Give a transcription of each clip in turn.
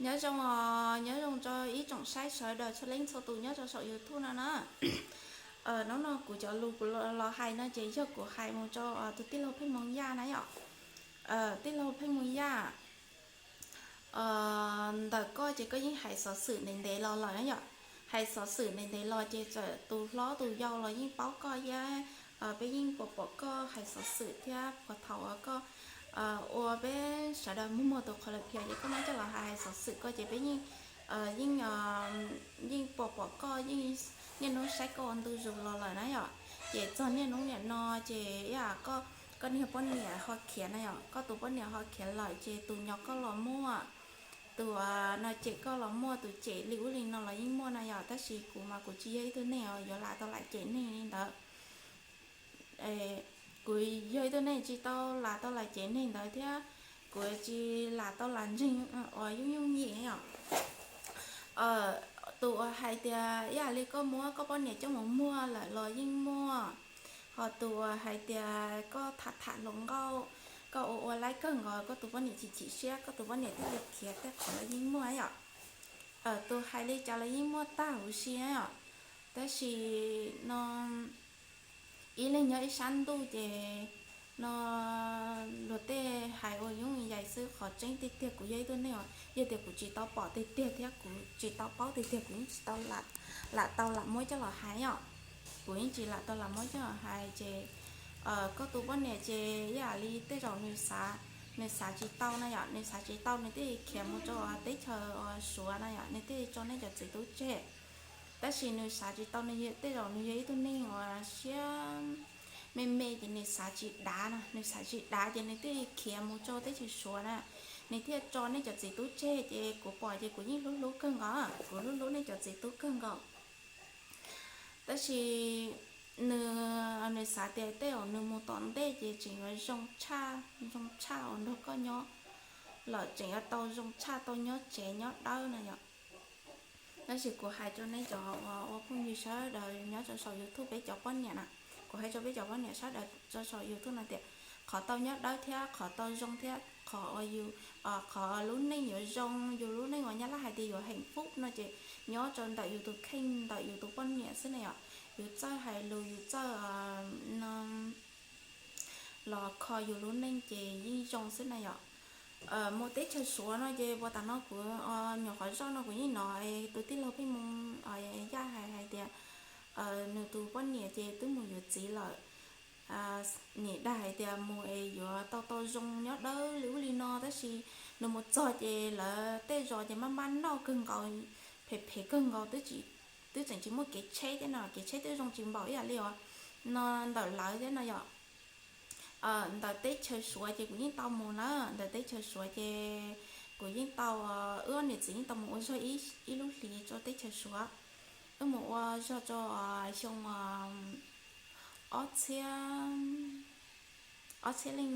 Nyob zoo os, nyob zoo rau ib tsoom saib sawv daws txhua leej txhua tus nyob rau saum YouTube no na. Hnub no kuv cov lus kuv los hais no ces yog kuv hais mus rau tus tij laug Pheej Moos Yaj na yom. Tij laug Pheej Moos Yaj, ntawm koj ces koj yeej hais xov xwm ntev ntev los lawm na yom. Hais xov xwm ntev ntev los ces txawm tus hlob tus yau los yeej paub koj thiab. Peb yeej pom pom koj hais xov xwm thiab puag thaum uas koj ua peb sawv daws muag muag tus qhov lawm phiab ces koj muab coj los hais hais xov xwm koj ces peb yeej, yeej, yeej pom pom koj, yeej niaj hnub saib koj ua ntu zus los lawm na yom. Ces txog niaj hnub niam no ces ib yam koj, koj niag poj niam ho khiav na yom, koj tus poj niam ho khiav lawm ces tus nyom koj los muaj, tus no cem koj los muaj, tus cem li ub li no los yeej muaj na yom. Tab sis kuv mas kuv tsis yog ib tug neeg uas yuav lam tau lam cem neeg li ntawd. Kuv yog ib tug neeg tsis tau lam tau lam cem neeg ntawd thiab kuv tsis lam tau lam ntseeg uas yooj yooj yim os. Tus uas hais tias ib yam li koj muab koj poj niam coj mus muag lawm los yeej muaj, ho tus uas hais tias koj tham tham hluas nkauj, koj ua ua laib kawg nkaus koj tus poj niam chim chim siab koj tus poj niam thiaj li khiav tej qhov los yeej muaj yom. Tus hais li cas los yeej muaj tag huv si os. Tab sis no ib leeg nyob ib sab ntuj ces no luag tej hais ua yoov yais xwb, qhov tseeb tiag tiag kuv yog ib tug neeg uas yog tias kuv tsis tau pom tiag tiag thiab kuv tsis tau paub tiag tiag kuv yeej tsis tau lam tau lam muab coj los hais os. Kuv yeej tsis lam tau lam muab coj los hais ces koj tus poj niam ces ib yam li tej zaum nws xav, nws xav tsis tau na yom, nws xav tsis tau nws thiaj li khiav mus rau teb chaws Suav na yom, nws thiaj li tso nej cov txiv tub tseg. Tab sis nws xav tsis tau, nws tej zaum nws yog ib tug neeg uas siab me me ces nws xav tsis dav na, nws xav tsis dav ces nws thiaj li khiav mus rau teb chaws Suav na, nws thiaj tso nej cov txiv tub tseg ces kuv pom ces kuv yeej hlub hlub kawg nkaus, kuv hlub hlub nej cov txiv tub kawg nkaus. Tab sis nws, nws xav tias tej zaum nws mus tom ntej ces tseem yuav zoo tshaj, zoo tshaj uas nrog koj nyob lawm, tseem yuav tau zoo tshaj tau nyob tsev nyob dawb na yom. Tab sis kuv hais rau nej cov uas ua phooj ywg sawv daws nyob rau saum YouTube, peb cov poj niam na, kuv hais rau peb cov poj niam sawv daws rau saum YouTube no tias qhov tau nyob dawb thiab qhov tau zoo thiab qhov uas yus, qhov lub neej yuav zoo, yus lub neej uas Nyab Laj hais tias yuav hạnh phúc no ces nyob rau ntawm yus tus kheej ntawm yus tus poj niam xwb na yom. Yus txawj hais lus, yus txawj no los kho yus lub neej ces yeej zoo xwb na yom. Mus teb chaws Suav no ces puag ta no kuv nyuam qhuav zoj no kuv yeej hnov tus tij laug Pheej Moos Yaj hais hais tias nws tus poj niam ces twb mus yuav txiv lawm. Niam dag hais tias mus es yuav tau tau zoo nyob dawb li ub li no, tab sis nws mus txog ces lawv tej zos ces maj maj noj kawg nkaus, phem phem kawg nkaus, twb tseem tsis muaj kev tsheb thiab no, kev tsheb twb zoo tsis npaum ib yam li os no ntawm lawv thiab no yom. Ntawm teb chaws Suav ces kuv yeej tau mus na, ntawm teb chaws Suav ces kuv yeej tau, wb ob niam txiv yeej tau mus ua zog ib lub hlis rau teb chaws Suav. Wb mus ua zog rau xyoo ob txhiab, ob txhiab leej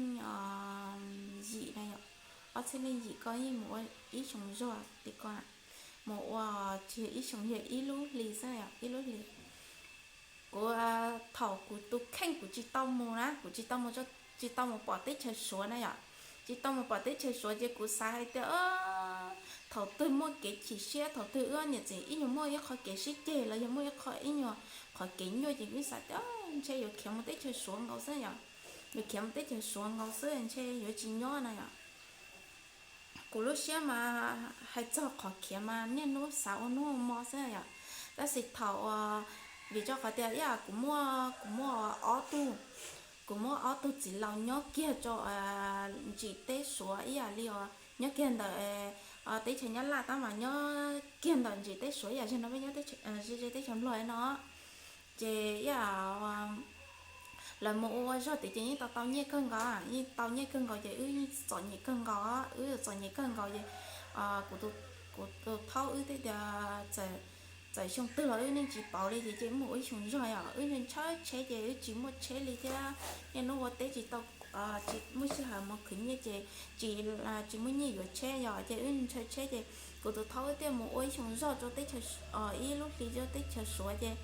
yim na yom, ob txhiab leej yim ko yeej mus ua ib xyoo zog tim ko, mus ua tsis yog ib xyoo, yog ib lub hli xwb, ib lub hli. Kuv, thaum kuv tus kheej kuv tsis tau mus na, kuv tsis tau mus, tsis tau mus pom teb chaws Suav na yom, tsis tau mus pom teb chaws Suav ces kuv xav hais tias thaum twg muaj kev chim siab, thaum twg wb niam txiv ib nyuag muaj ib qho kev sib ceg los yog muaj ib qho, ib nyuag qhov kev nyuaj ces kuv xav tias ntshe yuav khiav mus teb chaws Suav nkaus xwb yom, yuav khiav mus teb chaws Suav nkaus xwb ntshe yuav tsis nyob na yom. Kuv lub siab mas hais txog qhov khiav mas niaj hnub xav ua hnub ua hmo xwb yom. Tab sis thaum uas, vim rau qhov tias ib yam kuv muaj, kuv muaj ob tug, kuv muaj ob tug txiv laus nyob kiag rau ntsim teb Suav ib yam li os, nyob kiag ntawm teb chaws Nyab Laj tab mas nyob kiag ntawm ntsim teb Suav ib yam li no peb nyob ze ze teb chaws Nplog no. Ces ib yam lawv mus ua ua zog tid ces yeej tau tau nyiaj kawg nkaus, yeej tau nyiaj kawg nkaus ces wb yeej txom nyem kawg nkaus, wb txom nyem kawg nkaus ces kuv tus thaub wb thiaj tias txawm xyoo twg los wb yeej tsis pauv li ces cia mus ua ib xyoo zog yom. Wb ntshaw tsheb ces wb tsis muaj tsheb li thiab, niaj hnub ua teb tsis tau, tsis muaj sij hawm mus khwv nyiaj ces tsis, tsis muaj nyiaj yuav tsheb yom, ces wb ntshaw tsheb ces kuv tus thaub wb thiaj mus ua ib xyoo zog rau teb chaws, ib lub hli rau teb chaws Suav ces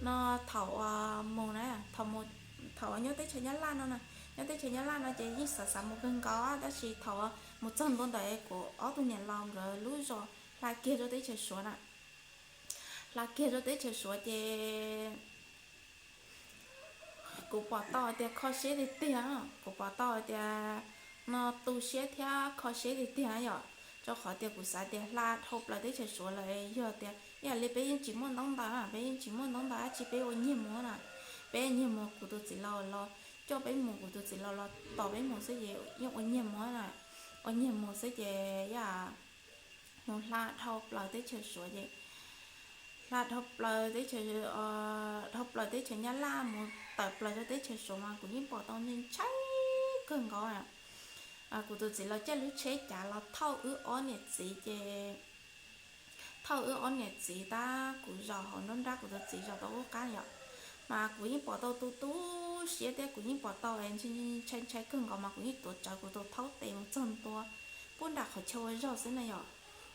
no thaum mus na, thaum uas nyob teb chaws Nyab Laj no na, nyob teb chaws Nyab Laj no ces yeej xav xav mus kawg nkaus tab sis thaum mus txog ntua ntawm kuv ob tug niam laus nkawd lub zos hla kiag rau teb chaws Suav na. Hla kiag rau teb chaws Suav ces kuv pom tau hais tias kho siab tiag tiag, kuv pom tau hais tias no tu siab thiab kho siab tiag tiag yom. Rau qhov tias kuv xav tias hla dhau plaws teb chaws Suav lawm, yog tias ib yam li peb yeej tsis muaj ntaub ntawv, peb yeej tsis muaj ntaub ntawv dab tsi, peb ua nyiag mus na. Peb nyiag mus, kuv tus txiv laus los coj peb mus, kuv tus txiv laus los tos peb mus xwb ces yeej ua nyiag mus na. Ua nyiag mus xwb ces yam mus hla dhau plaws teb chaws Suav ces hla dhau plaws teb chaws, dhau plaws teb chaws Nyab Laj mus tawm plaws rau teb chaws Suav mas kuv yeej pom tau ntshai kawg nkaus. Kuv tus txiv laus caij lub tsheb cav los thauj wb ob niam txiv ces thauj wb ob niam txiv tab kuv zaum hauv nruab nrab, kuv tus txiv zaum tau ub qab yom. Mas kuv yeej pom tau tu tu siab thiab kuv yeej pom tau ntshai ntshai kawg nkaus mas kuv yeej tuav rawv kuv tus thaub tes mus txog ntua puag nram qhov chaw ua zog xwb na yom.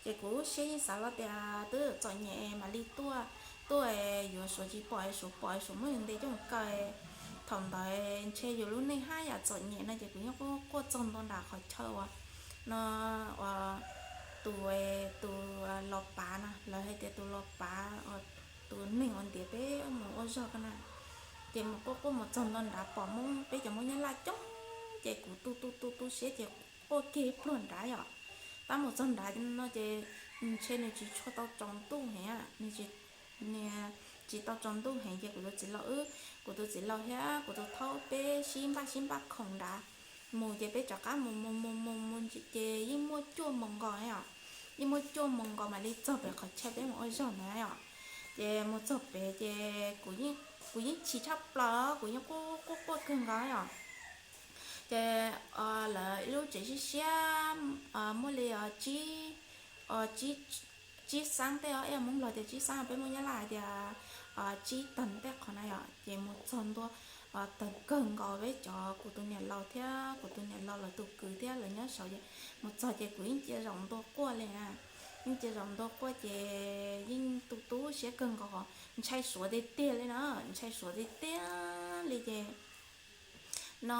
Ces kuv lub siab yeej xav los tias twb txom nyem mam li tuaj, tuaj yuav Suav tsis pom, Suav pom Suav muab yus ntes coj mus kaw. Thaum ntawd ntshe yus lub neej haj yam txom nyem no ces kuv yeej quaj quaj txog ntua nram qhov chaw uas no uas tus, tus los pav no, lawv hais tias tus los pav, tus neeg uas ntiav peb mus ua zog ko na. Ces mus quaj quaj mus txog ntua nrad pom Hmoob, peb cov Hmoob Nyab Laj coob, ces kuv tu tu tu tu siab ces quaj kiag pluag nrad yom. Tab mus txog nrad no ces ntshe nws tsis tshua tau tsaus ntuj heev, nws tsis tau tsaus ntuj heev ces kuv tus txiv laus wb, kuv tus txiv laus thiab kuv tus thaub peb sib npaj sib npaj khoom nrad mus ces peb rov qab mus mus mus mus mus ces yeej muaj cuaj moos nkaus os. Yeej muaj cuaj moos nkaus mam li txog pem qhov chaw peb mus ua zog ntawd os. Ces mus txog pem ces kuv yeej chim tshaj plaws, kuv yeej quaj quaj quaj kawg nkaus os. Ces lawv ib lub tsev siab siab, muaj li tsib, tsib xab tej os, ib yam Hmoob Nplog tias tsib xab, peb Hmoob Nyab Laj hais tias tsib tag tej qhov na yom. Ces mus txog ntua tag kawg nkaus peb cov, kuv tus niam laus thiab kuv tus niam laus lawv tus kwv thiab lawv nyob saud ces mus txog ces kuv yeej cia zaum ntua quaj li na. Yeej cia zaum ntua quaj ces yeej tu tu siab kawg nkaus, ntshai Suav tiag tiag li na, ntshai Suav tiag tiag li ces no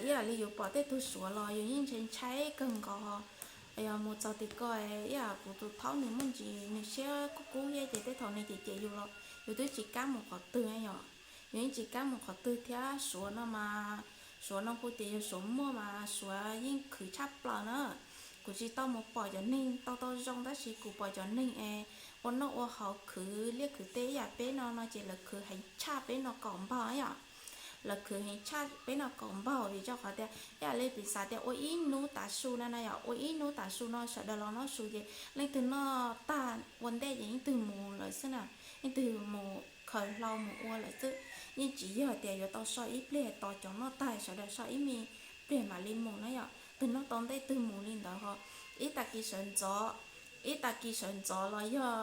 ib yam li yus pom tej tug Suav los yus yeej ntshai ntshai kawg nkaus. Yog mus txog tim ko ib yam kuv tus thaub nws muaj ntsis nws siab kub kub thiab ces tej thaum nws cem cem yus los yus twb tsis kam mus qhov twg yom. Yus yeej tsis kam mus qhov twg thiab Suav no mas, Suav no kuv tias yog Suav muaj mas Suav yeej khwv tshaj plaws na. Kuv tsis tau mus pom cov neeg tau tau zoo tab sis kuv pom cov neeg es ua noj ua haus khwv liaj khwv teb ib yam peb no no ces lawv khwv heev tshaj peb no kaum npaug yom. Lawv khwv heev tshaj peb no kaum npaug vim rau qhov tias ib yam li piv xam tias ua ib hnub tav su na na yom, ua ib hnub tav su no sawv daws los noj su ces leej twg noj tag ua ntej ces leej twg mus lawm xwb na, leej twg mus khaws hlau mus ua lawm xwb. Yeej tsis yog tias yuav tau so ib pliag tos cov noj tag sawv daws so ib me pliag mam li mus na yom, twg noj tau ntej twg mus li ntawd ho. Ib tag kis sawv ntxov, ib tag kis sawv ntxov los yog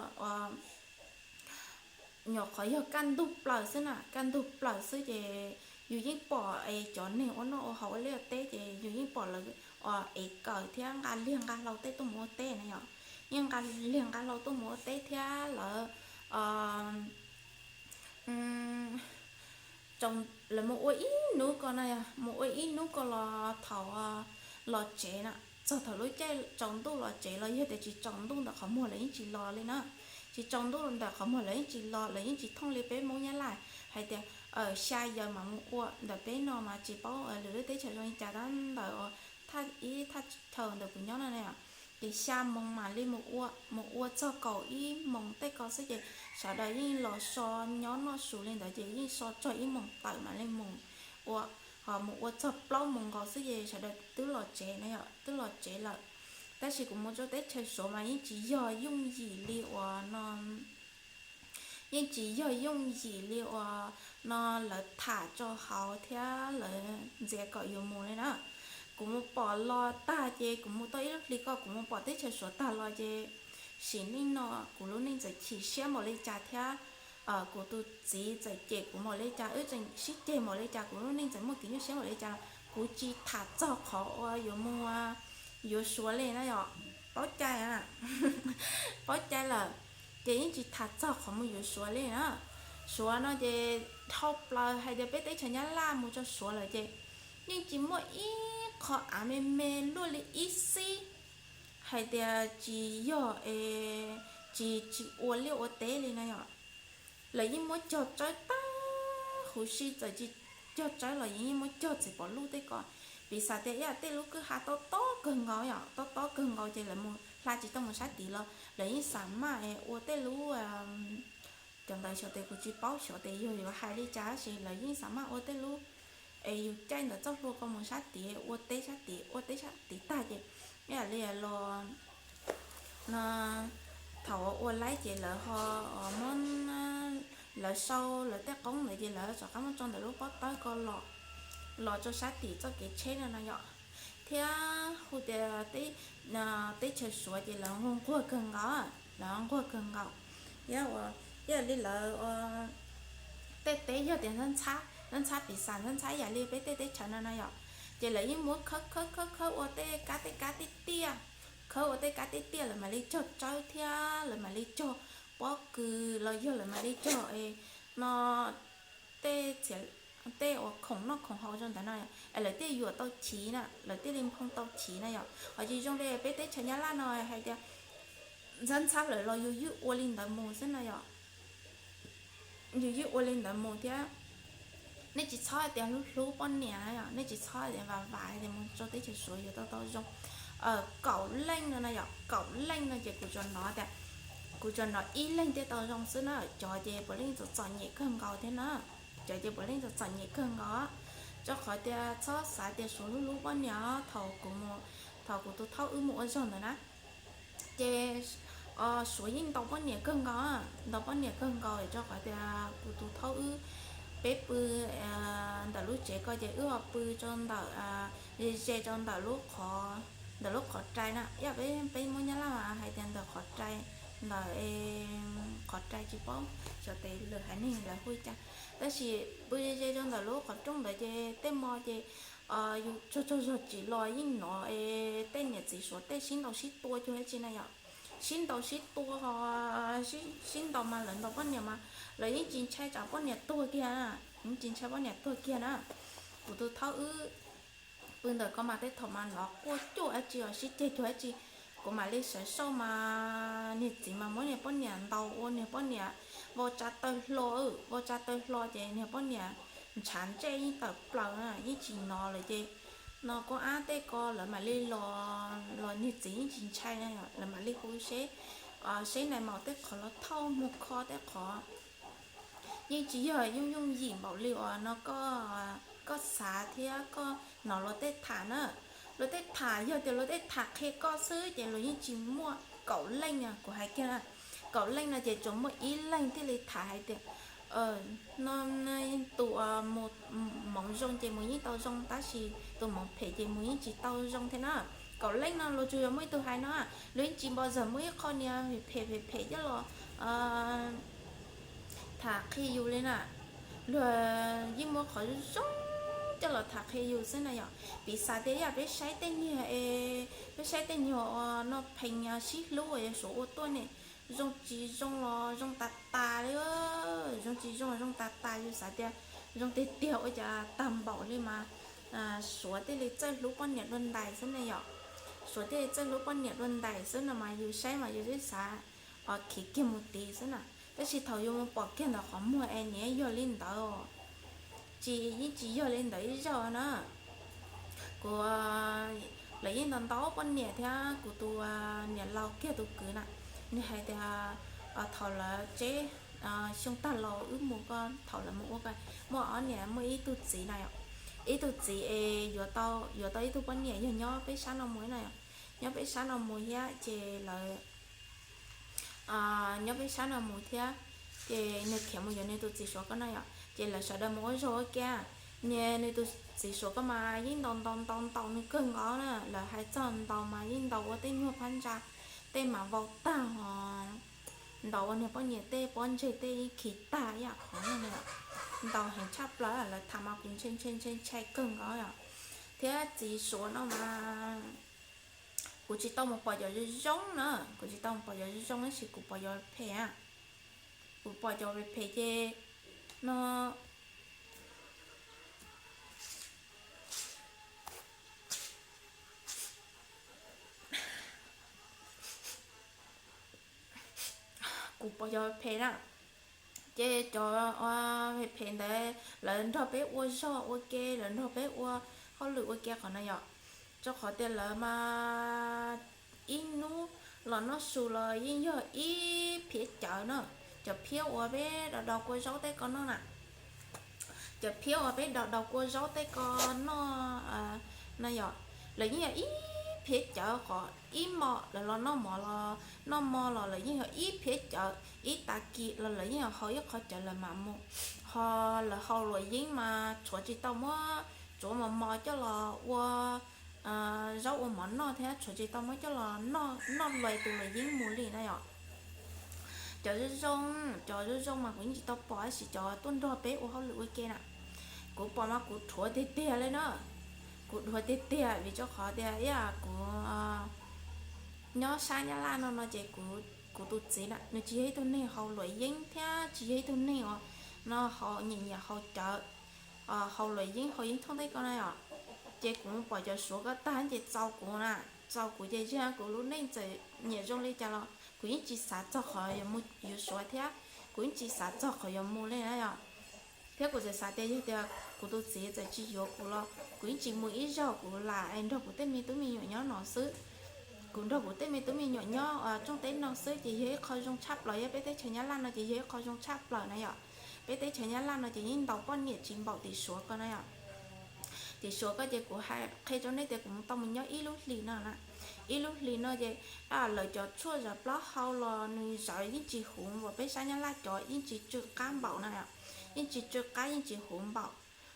nyuam qhuav yog kaj ntug plaws xwb na, kaj ntug plaws xwb ces yus yeej pom es cov neeg ua noj ua haus ua liaj teb ces yus yeej pom lawv ev kawm thiab nqa liag nqa hlau tej tuaj mus ua teb na yom. Yeej nqa liag nqa hlau tuaj mus ua teb thiab lawv lawv mus ua ib hnub ko na, mus ua ib hnub ko los thaum los tsev na, txog thaum lub caij tsaus ntuj los tsev los yog tias tsis tsaus ntuj ntawm qhov muag lawv yeej tsis los li na. Tsis tsaus ntuj ntawm qhov muag lawv yeej tsis los, lawv yeej tsis thooj li peb Hmoob Nyab Laj hais tias xya yawm mas mus ua. Ntawm peb no mas tsis paub lwm lub teb chaws zoo li cas tab ntawm thaj ib thaj chaw ntawm kuv nyob no na, ces xya moos mam li mus ua, mus ua txog kaum ib moos tej ko xwb ces sawv daws yeej los so nyob noj su li ntawd ces yeej so txog ib moos tawm mam li mus ua. Ho mus ua txog plaub moos nkaus xwb ces sawv daws twb los tsev na yom, twb los tsev lawm. Tab sis kuv mus rau teb chaws Suav mas yeej tsis yog yooj yim li uas no, yeej tsis yog yooj yim li uas no lawv tham rau hauv thiab lawv ntxias kom yus mus li na. Kuv mus pom los tag ces kuv mus tau ib lub hlis ko kuv mus pom teb chaws Suav tag los ces sim neej no kuv lub neej txawm chim siab npaum li cas thiab kuv tus txiv txawm cem kuv npaum li cas, wb tseem sib ceg npaum li cas, kuv lub neej txawm muaj kev nyuaj siab npaum li cas los kuv tsis tham txog qhov uas yuav mus yuav Suav li na yom. Paub cai, paub cai lawm ces yeej tsis tham txog qhov mus yuav Suav li na. Suav no ces dhau plaws hais tias peb teb chaws Nyab Laj mus rau Suav lawm ces yeej tsis muaj ib qhov av me me luaj li ib xib, hais tias tsis yog es tsis tsis ua liaj ua teb li na yom. Lawv yeej muab cog tsawb tag huv si, txawm tsis cog tsawb los yeej muab cog txiv pom luj tej ko. Piv xam tias ib yam tej lub kwj ha tob tob kawg nkaus yom, tob tob kawg nkaus ces lawv mus hla tsis tau mus sab tid los lawv yeej xam maj ua tej lub, cov ntawd xyov tes kuv tsis paub xyov tes yog yuav hais li cas tab sis lawv yeej xam maj ua tej lub es yus caij ntawm txoj hlua ko mus sab tid ua teb sab tid, ua teb sab tid tag ces ib yam li los no, thaum ua laib ces lawv ho muab, lawv sau lawv tej qoob ntawd ces lawv rov qab muab tso ntawm lub pob tawb ko los, los rau sab tim txoj kev tsheb no no yom. Thiab hu tias teb chaws Suav ces lawv nquag nquag kawg nkaus, lawv nquag kawg nkaus. Thiab ua, ib yam li lawv tej teb yog tias ntxhab ntxhab, piv xam ntxhab ntxhab ib yam li peb tej teb chaws no no yom, ces lawv yeej muab khawb khawb khawb khawb ua tej kab tej kab tiaj tiaj, khawb ua tej kab tiaj tiaj lawv mam li cog tsawb thiab lawv mam li cog pob kws los yog lawv mam li cog no tej, tej uas khoom noj khoom haus rau ntawd no, es lawv thiaj yuam tau chiv na, lawv thiaj li nphoo tau chiv na yom. Ho tsis zoo li peb teb chaws Nyab Laj no hais tias ntxhab ntxhab lawm los yus yeej ua li ntawd mus xwb na yom. Yus yeej ua li ntawd mus thiab. Nej tsis txhob tias hlub hlub poj niam na yom, nej tsis txhob tias vam vam tias mus rau teb chaws Suav yuav tau tau zoo. Kaum leej no na yom, kaum leej no ces kuv tsuas hnov tias, kuv tsuas hnov ib leeg thiaj tau zoo xwb na, cov ces puav leej txom txom nyem kawg nkaus thiab na. Cov ces puav leej txom txom nyem kawg nkaus, rau qhov tias txhob xav tias Suav hlub hlub poj niam. Thaum kuv, thaum kuv tus thaub wb mus ua zog ntawd na, ces Suav yeej ntaus poj niam kawg nkaus, ntaus poj niam kawg nkaus rau qhov tias kuv tus thaub wb, peb pw ntawm lub tsev ko ces wb ho pw rau ntawm, ze ze rau ntawm lub qhov, ntawm lub qhov rai na, ib yam peb, peb muab Nyab Laj mas hais tias ntawm qhov rai, ntawm qhov rai tsis paub xyov tes lwm haiv neeg lawv hu li cas, tab sis pw ze ze rau ntawm lub qhov rooj ntawd ces tej mo ces yus tsaug tsaug zog tsim los yeej hnov es tej niam txiv Suav tej sib ntaus sib tua cuag dab tsi na yom. Sib ntaus sib tua ho, sib ntaus mas lawv ntaus poj niam mas lawv yeej tsis ntshai tsam poj niam tuag kiag, yeej tsis ntshai poj niam tuag kiag na. Kuv tus thaub wb pw ntawm ko mas tej thaum mas hnov quaj cuag dab tsi os, sib ceg cuag dab tsi. Kuv mam li sawv xauj mas niag txiv mas muab niag poj niam ntaus ua niag poj niam vau tsa taw hlo, vau tsa taw hlo ces niag poj niam ntshav ntsej yeej tawm plaws na, yeej tsis hnov lawm ces no kuj ab tej ko lawv mam li los, los niag txiv yeej tsis ntshai na, lawv mam li hu seb, seb nais maum tej qhov los thauj mus kho tej qhov. Yeej tsis yog yooj yooj yim npaum li uas no koj, koj xav thiab koj hnov luag tej tham na. Luag tej tham yog tias luag tej tham qhia koj xwb ces luag yeej tsis muaj kaum leej, kuv hais kiag na, kaum leej no ces tsuas muaj ib leeg thiaj li tham hais tias no tus mus, hmoov zoo ces mus yeej tau zoo tab sis tus hmoov phem ces mus yeej tsis tau zoo thiab na. Kaum leej no luag tsuas yog muaj ib tug hais no, luag yeej tsis npau zawg muaj ib qho niag phem phem phem coj los tham qhia yus li na. Luag yeej muab qhov zoo zoo coj los tham qhia yus xwb na yom. Piv xam tias ib yam peb saib tej niag, peb saib tej niag uas no pheej sib hlub uas yog Suav ua tuaj ne, zoo tsis zoo los zoo tas tas li, zoo tsis zoo zoo tas tas, yus xav tias zoo tiag tiag ua cas tag npaum li mas Suav thiaj li txawj hlub poj niam dua ntais xwb ne yom. Suav thiaj li txawj hlub poj niam dua ntais xwb no mas yus saib mas yus twb xav khiav kiag mus tid xwb na. Tab sis thaum yus mus pom kiag ntawm qhov muag es nws yog li ntawd, tsis, yeej tsis yog li ntawd ib zaug na. Kuv, lawv yeej ntaus ntaus poj niam thiab kuv tus niam laus kiag tus kwv na, nws hais tias thaum lawv tseb xyoo tag los wb mus ko, thaum lawv mus ua ko, muaj ob niam, muaj ib tug txiv na, ib tug txiv es yuav tau, yuav tau ib tug poj niam yog nyob peb sab no mus na, nyob peb sab no mus thiab ces lawv nyob peb sab no mus thiab, ces nws khiav mus yuav nws tus txiv Suav ko no yom, ces lawv sawv daws mus ua zog ua ke. Nws, nws tus txiv Suav ko mas yeej ntaus ntaus ntaus ntaus nws kawg nkaus na, lawv hais txog ntaus mas yeej ntaus ua tej nyuag phab ntsa, tej mas vau tag ho ntaus ua niag poj niam tej pob ntseg tej yeej khi tag ib yam qhov no, ntaus heev tshaj plaws, lawv tham mas kuv ntshai ntshai ntshai ntshai kawg nkaus os. Thiab txiv Suav no mas kuv tsis tau mus pom cov zoo zoo na, kuv tsis tau mus pom cov zoo zoo tab sis kuv pom cov phem, kuv pom cov phem ces no Kuv pom cov phem na, ces cov phem ntawd lawv nrog peb ua zog ua ke, lawv nrog peb ua hauj lwm ua ke qhov no yom. Rau qhov tias lawv mas ib hnub los noj su los yeej yog ib phiab cawv na. Cov phiab uas peb daus daus kua zaub tej ko noj na, cov phiab uas peb daus daus kua zaub tej ko noj na yom, lawv yeej yog ib phiab cawv. Qhov ib hmo lawv los noj mov los, noj hmo los lawv yeej yog ib phiab cawv, ib tag kis los lawv yeej yog haus ib qho cawv lawv mam mus. Ho lawv haus luam yeeb mas tshuav tsis tau muab tsuav mos mos coj los ua zaub ua mov noj thiab tshuav tsis tau muab coj los noj luas tus luam yeeb mus li na yom. Cov zoo zoo, cov zoo zoo mas kuv yeej tsis tau pom, tab sis cov tuaj nrog peb ua hauj lwm ua ke na, kuv pom mas kuv dhuav tiag tiag li na. Kuv dhuav tiag tiag vim rau qhov tias ib yam kuv nyob sab Nyab Laj no no ces kuv tus txiv na nws tsis yog ib tug neeg haus luam yeeb thiab tsis yog ib tug neeg uas no haus nyiam nyiam haus cawv, haus luam yeeb haus yeeb thooj tej ko na yom. Ces kuv mus pom cov Suav ko tag ces txaus kuv na, txaus kuv ces yog kuv lub neej txawm nyiam zoo li cas los kuv yeej tsis xav txog qhov yuav mus yuav Suav thiab, kuv yeej tsis xav txog qhov yuav mus li na yom. Thiab kuv txawm xav tias yog tias kuv tus txiv txawm tsis yuav kuv los kuv yeej tsis mus ib zaug, kuv lam nrog kuv tej me tub me nyuam nyob no xwb. Kuv nrog kuv tej me tub me nyuam nyob rooj teb no xwb ces yog ib qho zoo tshaj plaws, yog peb teb chaws Nyab Laj no ces yog ib qho zoo tshaj plaws na yom. Peb teb chaws Nyab Laj no ces yeej ntaus poj niam tsis npaum tim Suav ko na yom. Tim Suav ko ces kuv hais qhia rau nej tias kuv mus tau mus nyob ib lub hlis no na, ib lub hlis no ces lawv cov tshuaj zawv plaub hau los nws zawv yeej tsis huv npaum peb sab Nyab Laj cov, yeej tsis tsw qab npaum na, yeej tsis tsw qab yeej tsis huv npaum.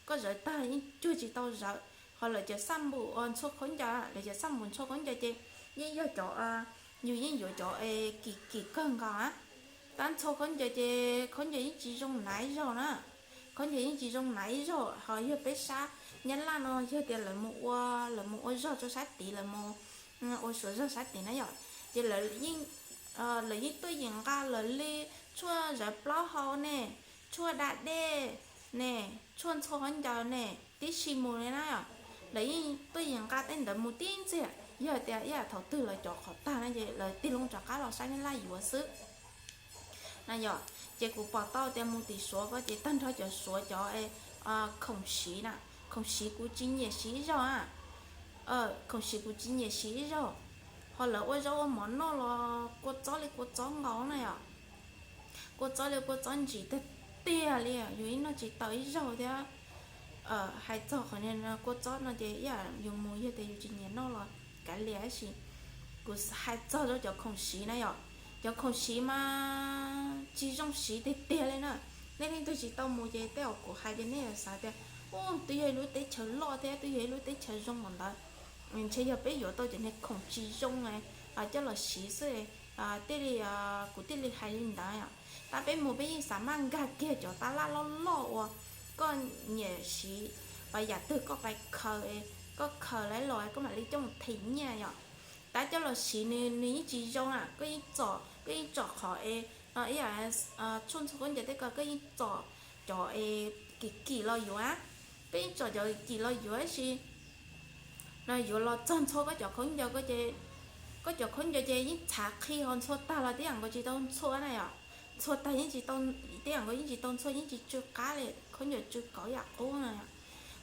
Koj zawv tag yeej cuag tsis tau zawv. Ho lawv cov xaj npum ntxhua khaub ncaws, lawv cov xaj npum ntxhua khaub ncaws ces yeej yog cov, yus yeej yuav cov kim kim kawg nkaus na. Tab ntxhua khaub ncaws ces khaub ncaws yeej tsis zoo hnav ib zaug na, khaub ncaws yeej tsis zoo hnav ib zaug. Ho yog peb sab Nyab Laj no yog tias lawv mus ua, lawv mus ua zog rau sab tid, lawv mus ua Suav zog sab tid na yom, ces lawv yeej tuaj yeem nqa lawv li tshuaj zawv plaub hau ne, tshuaj da dej ne, tshuaj ntxhua khaub ncaws ne, tib si mus li na yom. Lawv yeej tuaj yeem nqa tej ntawd mus tib ntxiag, yog tias ib yam thaum twg lawv cov qhov tag na ces lawv tig loo rov qab los sab Nyab Laj yuav xwb na yom. Ces kuv pom tau tias mus tim Suav ko ces tag nrho cov Suav cov khoom siv na, khoom siv kuv tsis nyiam siv ib zaug na, khoom siv kuv tsis nyiam siv ib zaug. Ho lawv ua zaub ua mov noj los kua txob li kua txob nkaus na yom, kua txob li kua txob ntsim tiag tiag li, yus yeej noj tsis tau ib zaug thiab. Hais txog qhov kua txob no ces ib yam yus mus yog tias yus tsis nyiam noj los kav liam, tab sis kuv hais txog rau cov khoom siv na yom, cov khoom siv mas tsis zoo siv tiag tiag li na. Nej leej twg tsis tau mus ces tej zaum kuv hais ces nej yuav xav tias, u, twb yog ib lub teb chaws loj thiab twb yog ib lub teb chaws zoo npaum ntawd, ntshe yog peb yuav tau cov niag khoom tsis zoo coj los siv xwb, thiaj li, kuv thiaj li hais li ntawd yom. Tab peb mus peb yeej xav maj nkag kiag cov tab laj loj loj uas koj nyiam siv, yam twg koj pais khaws, koj khaws lawm los koj mam li coj mus them nyiaj yom. Tab coj los siv nws, nws yeej tsis zoo na, koj yeej txom, koj yeej txom qhov es, ib yam tshuaj ntxhua khaub ncaws tej ko koj yeej txom cov es kim kim los yuav, koj yeej txom cov kim los yuav tab sis no yuav los txog ntxhua koj cov khaub ncaws ko ces, koj cov khaub ncaws ces yeej txhav qhi ho ntxhua tag los tib yam nkaus tsis tau ntxhua na yom. Ntxhua tag yeej tsis tau, tib yam nkaus yeej tsis tau ntxhua, yeej tsis tsw qab li, khaub ncaws tsw kauv yam qub na yom.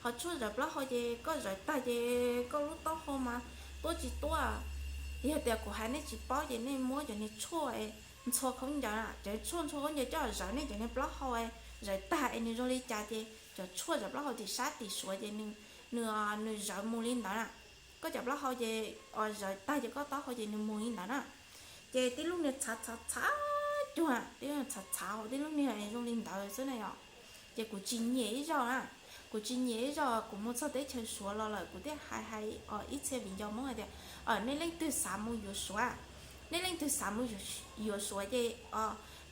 Ho tshuaj zawv plaub hau ces koj zawv tag ces koj lub taub hau mas tuaj tsis tuaj. Yog tias kuv hais nej tsis paub ces nej muab cov niag tshuaj ntxhua khaub ncaws na, cov tshuaj ntxhua khaub ncaws coj zawv nej cov niag plaub hau, zawv tag es nws zoo li cas ces cov tshuaj zawv plaub hau tim sab tim Suav ces nws, nws zawv mus li ntawd na. Koj cov plaub hau ces, zawv tag ces koj taub hau ces nws mus li ntawd na. Ces tib lub niag txhav txhav txhav cuag, tib lub niag txhav txhav, tib lub niag zoo li ntawd xwb na yom. Ces kuv tsis nyiam ib zaug na, kuv tsis nyiam ib zaug. Kuv mus txog teb chaws Suav los lawm kuv thiaj hais, hais ib txhia viv ncaus Hmoob hais tias, nej leej twg xav mus yuav Suav, nej leej twg xav mus yuav Suav ces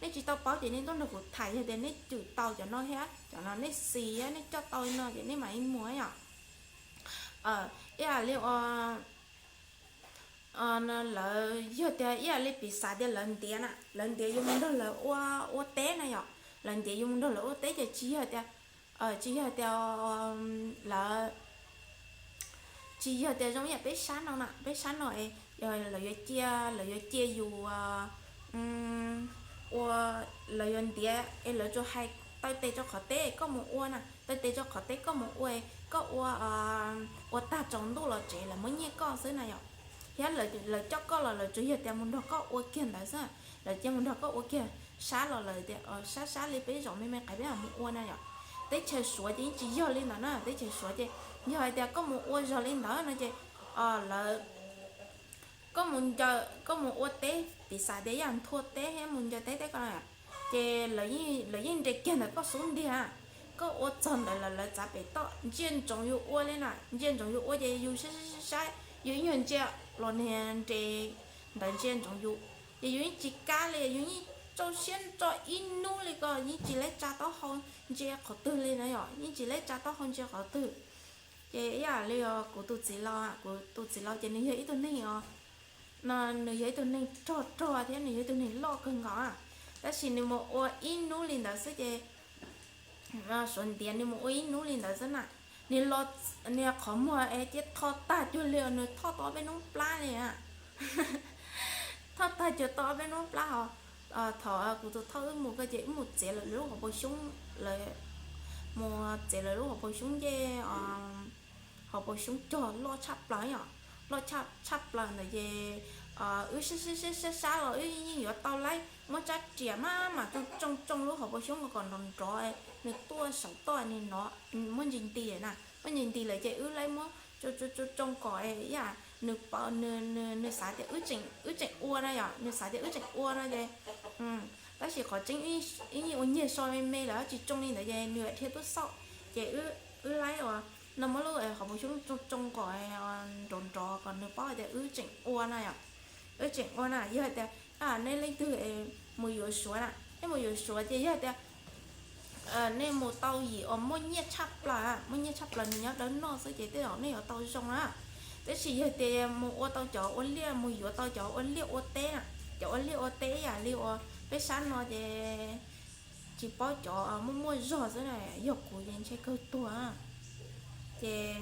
nej tsis tau paub ces nej tuaj nrog kuv tham, yog tias nej cwm tau cov no thiab cov no nej xis thiab nej coj tau li no ces nej mam li mus yom. Ib yam li lawv, yog tias ib yam li piv xav tias lawv ntiav na, lawv ntiav yus mus nrog lawv ua, ua teb na yom, lawv ntiav yus mus nrog lawv ua teb ces tsis yog tias, tsis yog tias lawv, tsis yog tias zoo ib yam peb sab no na, peb sab no es lawv yuav cia, lawv yuav cia yus, ua, lawv yuav ntiav es lawv tsuas hais taw tes rau qhov teb koj mus ua na, taw tes rau qhov teb koj mus ua, koj ua, ua tag tsaus ntuj los tsev lawv muab nyiaj koj xwb na yom. Thiab lawv coj koj los lawv tsuas yog tias mus nrog koj ua kiag ntawd xwb, lawv cia mus nrog koj ua kiag, sab los lawv tias sab sab li peb zaum me me qais peb mam mus ua na yom. Teb chaws Suav ces yeej tsis yog li ntawd na, teb chaws Suav ces yog hais tias koj mus ua zog li ntawd no ces lawv, koj mus ncaw, koj mus ua teb piv xam tias yam nthua teb thiab mus ncaw teb teb ko, ces lawv yeej nres kiag ntawm koj xub ntiag. Koj ua txog ntawd lawv txav pem toj ntsia ntsoov yus ua li na, ntsia ntsoov yus ua ces yus saib saib saib yus ib nyuag ntsia los niag nres ntawd ntsia ntsoov yus, ces yus yeej tsis kam li, yus yeej rau siab rau ib hnub li ko yeej tsis laib tsa taub hau ntsia qhov twg li na yom, yeej tsis laib tsa taub hau ntsia qhov twg. Ces ib yam li os kuv tus txiv laus, kuv tus txiv laus ces nws yog ib tug neeg os, no nws yog ib tug neeg rog rog thiab nws yog ib tug neeg loj kawg nkaus a, tab sis nws mus ua ib hnub li ntawd xwb ces Suav ntiav nws mus ua ib hnub li ntawd xwb na, nws los, nws qhov muag es cia thoj tag cuag li nws thoj tau ob peb hnub plab li a. Thoj tag cuag tau ob peb hnub plab os. Thaum kuv tus thauj wb mus ko ces wb mus txiav lawv lub hauv paus xyoob, lawv mus txiav lawv lub hauv paus xyoob ncej, hauv paus xyoob cog loj tshaj plaws yom, loj tshaj plaws ntawd ces wb sab sab sab los wb yeej yuav tau laib muab tsab riam maj mam tsoo tsoo tsoo lub hauv paus xyoob kom nrov nrov, nws tuaj saum toj nws no, muaj ntsis nti na, muaj ntsis nti lawm ces wb laib muab tsoo tsoo tsoo kom ib yam nws paub, nws xav tias wb tseem ua na yom, nws xav tias wb tseem ua no ces, tab sis qhov tseeb ib nyuag ua nyiag so me me lawm tsis tsoo li ntawd ces nws dhia tuaj xauj, ces wb laib ua, no muab lub hauv paus xyoob tsoo tsoo kom nrov nrov kom nws paub tias wb tseem ua na yom, wb tseem ua na. Yog hais tias nej leej twg mus yuav Suav na, nej mus yuav Suav ces yog hais tias nej mus tau yim uas muaj nyiaj tshaj plaws, muaj nyiaj tshaj plaws nws nyob dawb noj xwb ces tej zaum nej yuav tau zoo na. Tab sis yog tias mus ua tau cov ua liaj, mus yuav tau cov ua liaj ua teb na, cov ua liaj ua teb yam li uas peb sab no ces tsis paub, cov muaj muaj zog xwb na, yog kuv ces ntshe kawg tuag. Ces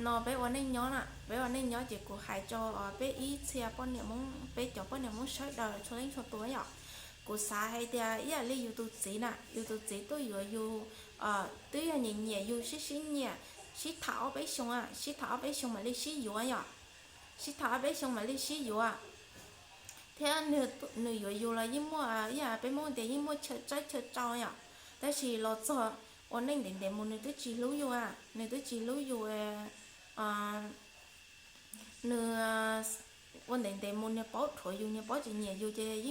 no peb ua neej nyob na, peb ua neej nyob ces kuv hais rau peb ib txhia poj niam Hmoob, peb cov poj niam Hmoob sawv daws txhua leej txhua tus yom. Kuv xav hais tias ib yam li yus tus txiv na, yus tus txiv tuaj yuav yus, twb yog nyiam nyiam yus sib sib nyiam, sib tham ob peb xyoo, sib tham ob peb xyoo mam li sib yuav yom, sib tham ob peb xyoo mam li sib yuav. Thiab nws yuav yus los yeej muaj, ib yam peb Hmoob tias yeej muaj chaw tsawb chaw tsau yom, tab sis los txog ua neej ntev ntev mus nws twb tsis hlub yus, nws twb tsis hlub yus, nws ua ntev ntev mus nws paub rhuav yus, nws paub tsis nyiam yus ces